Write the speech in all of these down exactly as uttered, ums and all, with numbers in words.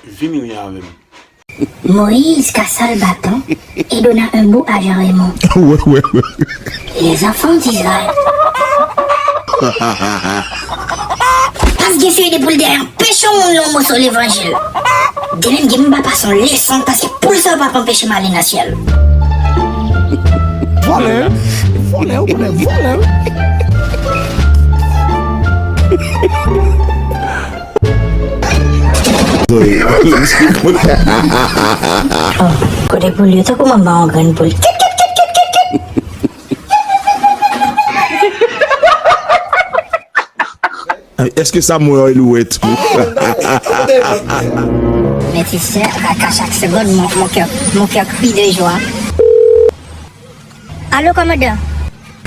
Vini ri avè m. Moïse ka sal baton et donna un bout à Jean Raymond. Ouais, ouais, ouais. Les enfants d'Israël. Pas gen seri de poul dèyè anpeche yon moun li yon moso levanjil. Demen m gen m ba pas yon leson paske poul sa yo p ap anpeche m ale nan syèl. Vòlè, vòlè, ou konnen vòlè. Kote poul yo tankou manman yon grenn poul. Kit, kit, kit, kit, kit, kit. Èske sa mwen wè l wè tou? Mes petites sœurs, à, à chaque seconde, mon, mon cœur, mon cœur crie de joie. Alo, kòmandan.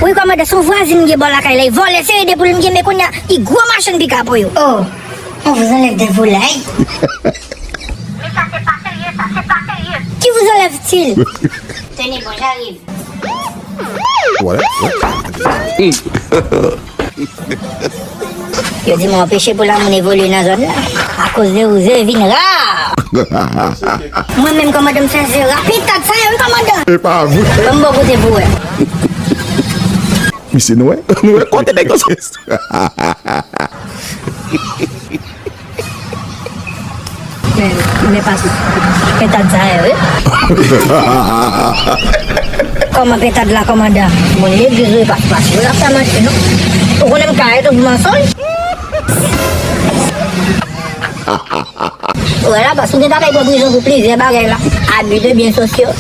Wi, kòmandan, se yon vwazin m gen bò lakay la. Li vòlè seri de poul m gen, men kounye a, li gwo machann pika pou yo. Oh, on vous enlève des volailles. Mais ça, c'est pas sérieux, ça, c'est pas sérieux. Qui vous enlève-t-il? Tenez, bon, j'arrive. Voilà. Yo di m anpeche pou lamoun evolye nan zòn nan. Akoz de ou, ze vin ra. Mwen menm, kòmandan, m fè ze rapid, sa yo, kòmandan. E pa vre. Ban m bò kote pou wè. Misye nou wè, nou wè kote nèg yo se. Men, men pa sou pentad sa yo, wi. Kòman pentad la, kòmandan? Bon, legliz ou e pas pas. Yo ap fè manti, non? Ou konnen m ka ret ou pou mansonj? Wè la, pas ou gen ta bay pran prizon pou plizyè bagay la. Abus de biens sociaux,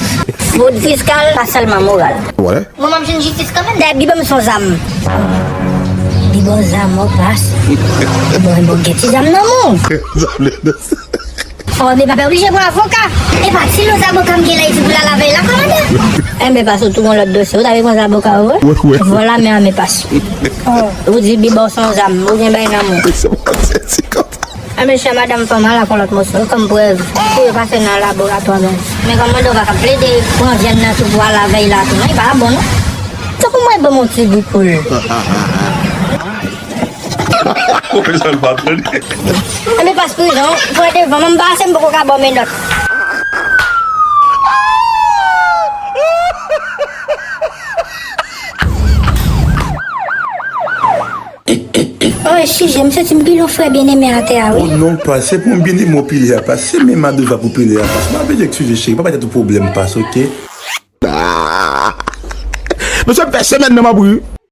fraude fiscale, pa sèlman moral. Wè. Mwen, m ap jwenn jistis kanmenm. Dayè, Bib ban m son zam. Bib ban zam, ou pas. Bon, bon, gen ti zam nan men w. Oh, men pa oblije pran avoka. E pa ti lo zaboka m gen la, iti pou l al avè l la, kòmandan. Enben, pas ou tou gon lòt dosye. Ou ta vle pran zaboka, ou vre? Wi, wi. Vòlè men an, men pas. Oh, ou di Bib ban w son zam, ou gen bay nan men w. Se bon, se ti kòb. A, mesye, madanm fè m al ak yon lòt moso kòm prèv pou yo pase nan laboratwa, men. Men kòmandan pa ka plede pran vyann nan tou pou al avè l la tou, non, li pa bon, non. Tankou mwen ban m yon ti bout poul. Konpè sa l pa tande. A, men pas prizon, pran devan, m pase, m poko ka ba w menòt. Oh, eskize, m santi m pile yon frè byeneme atè a, wi. Oh non, pas, se pou m byeneme w pile a, pas. Se men Madova pou pile a, pas. M ap vin eksplize, cheri, pa bay tèt ou pwoblèm, pas, oke? Mesye, m fè semèn nan m ap ri.